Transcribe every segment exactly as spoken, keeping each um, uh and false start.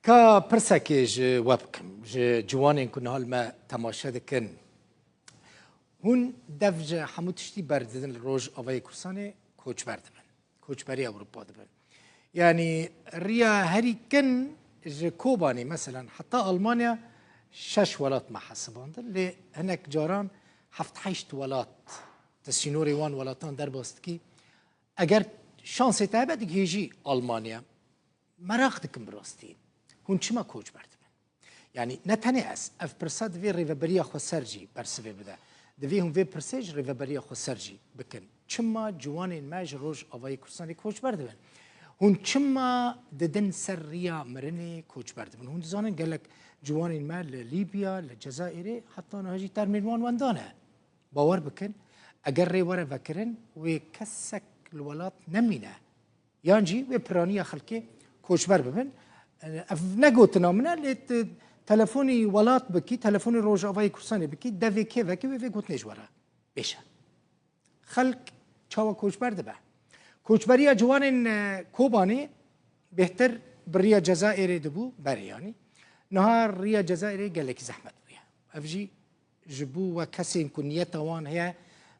Ka pirsekê ji we bikim, ji ciwanên ku niha li me temaşe dikin. Hûn dev ji hemû tiştî berdidin li Rojavayê Kurdistanê koçber dibin. Koçberî Ewropa dibin. Yanî riya herî kin ji Kobanê, meselen, heta Almanya şeş welat me hesibandin. Lê hinek caran heft heşt welat, di sînorê wan welatan derbas dikî. Eger şansê te hebe, digihêjî Almanya. Meraq dikim bi rastî. Hûn çima koçber dibin? Yanî ne tenê ez, ev pirsa divê Rêveberiya Xweser jî bersivê bide. Divê hûn vê pirsê ji Rêveberiya Xweser jî bikin. Çima ciwanên me ji Rojavayê Kurdistanê koçber dibin? Hûn çima didin ser riya mirinê koçber dibin? Hûn dizanin gelek ciwanên me li Lîbya, li Cezayirê, heta niha jî termên wan wenda ne. Bawer bikin, eger rê were vekirin, wê kesek li welat nemîne. Yan jî wê piraniya xelkê koçber bibin. Ev ne gotina min e, lê tu telefonî welat bikî, telefonî Rojavayê Kurdistanê bikî, devê kê vekî, wê vê gotinê ji we re bêje. Xelk çawa koçber dibe? Koçberiya ciwanên, e, Kobanê bêhtir bi riya Cezayirê dibû, berê yanî. Niha riya Cezayirê gelekî zehmet bûye. Ev jî ji bo we kesên ku niyeta wan heye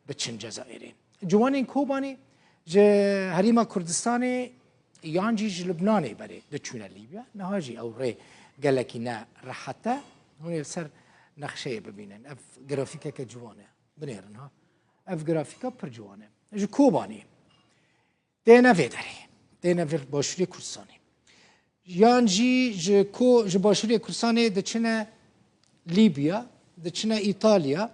biçin Cezayirê. Ciwanên Kobanê ji Herêma Kurdistanê yan jî ji Libnanê berê diçûne Lîbya. Niha jî ew rê gelekî ne rehet e. Hûn ê li ser nexşeyê bibînin. Ev grafîkeke ciwan e. Binêrin ha. Ev grafîka pir ciwan e. Ji Kobanê têne vê derê. Têne vir başûrê Kurdistanê. Yan jî ji ko-, ji başûrê Kurdistanê diçine Lîbya, diçine Îtalya,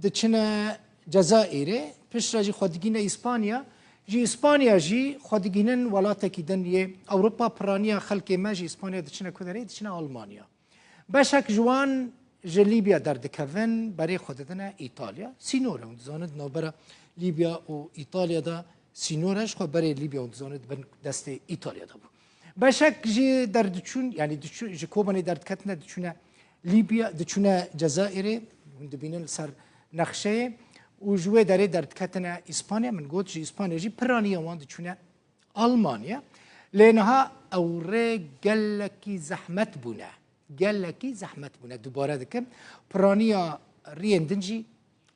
diçine Cezayirê, piştre jî xwe digîne Îspanya. Ji Îspanya jî xwe digînin welatekî din yê Ewropa, piraniya xelkê me ji Îspanya diçine ku derê, diçine Almanya. Beşek ji wan ji Lîbya derdikevin, berê xwe didine Îtalya. Sînor e, hûn dizanin di navbera Lîbya û Îtalya de sînor e, ji xwe berê Lîbya, hûn dizanin, di bin destê Îtalya de bû. Beşek jî derdiçûn, yanî diçû-, ji Kobanê derdiketine, diçûne Lîbya, diçûne Cezayirê, hûn dibînin li ser nexşeyê, û ji wê derê derdiketine Îspanya. Min got, ji Îspanya jî piraniya wan diçûne Almanya. Lê niha ew rê gelekî zehmet bûne. Gelekî zehmet bûne. Dubare dikim, piraniya riyên din jî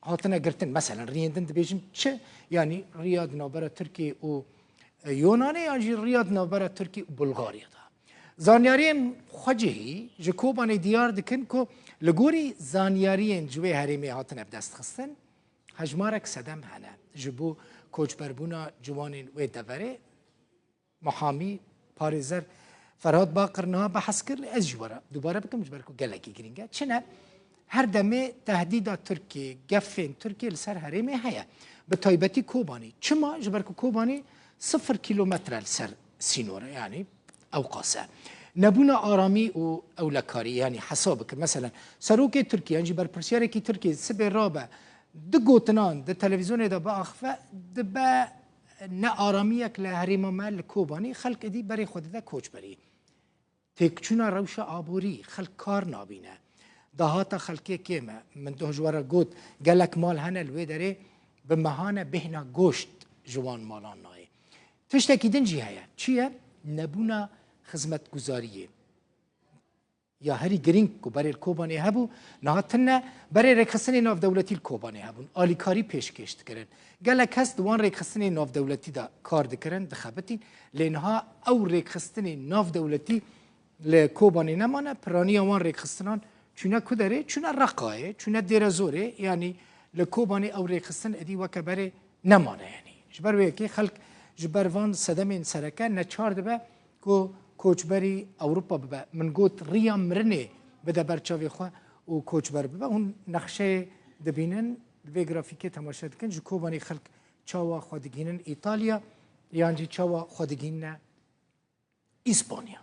hatine girtin. Meselen, riyên din dibêjim çi? Yanî riya di navbera Tirkiye û, e, Yunanê, yan jî riya di navbera Tirkiye û Bulgarya de. Zanyariyên xwecihî ji Kobanê diyar dikin ku li gorî zanyariyên ji wê herêmê hatine bidestxistin, hejmarek sedem hene ji bo koçberbûna ciwanên wê deverê. Muhamî, parêzer Ferhat Baqir niha behs kir, ez jî we re dubare bikim, ji ber ku gelekî girîng e. Çi ne? Her demê tehdîda Tirkiyê, gefên Tirkiyê li ser herêmê heye. Bi taybetî Kobanî. Çima? Ji ber ku Kobanî sifir kîlometre li ser sînor e, yanî ew qas e. Nebûna aramî û ewlekarî, yanî hesab bikin. Meselen, serokê Tirkiyê, yan jî berpirsyarêkî Tirkiyê sibê rabe, du gotinan di televîzyonê de biaxive, dibe ne aramiyek li herêma me li Kobanî, xelk êdî berê xwe dide koçberî. Têkçûna rewşa aborî, xelk kar nabîne. Dahata xelkê kêm e. Min doh ji we re got, gelek mal hene li wê derê bi mehan e bêhna goşt ji wan malan nayê. Tiştekî din jî heye. Çi ye? Nebûna xizmetguzariyê. Ya herî girîng ku berê li Kobanê hebû, niha tune berê rêkxistinê navdewletî li Kobanê hebûn. Alîkarî pêşkêş dikirin. Gelek kes di wan rêkxistinên navdewletî de kar dikirin, dixebitîn. Lê niha ew rêkxistinên navdewletî li Kobanê nemane, piraniya wan rêkxistinan çûne ku derê, çûne Reqayê, çûne Dêrezorê, yanî li Kobanê ew rêkxistin êdî weke berê nemane, yanî. Ji ber wê yekê xelk ji ber van sedemên sereke neçar dibe ku koçberî Ewropa bibe. Min got, riya mirinê bide ber çavê xwe û koçber bibe. Hûn nexşeyê dibînin, li vê grafîkê temaşe dikin, ji Kobanê xelk çawa xwe digihînin Îtalya, yan jî çawa xwe digihînine Îspanya.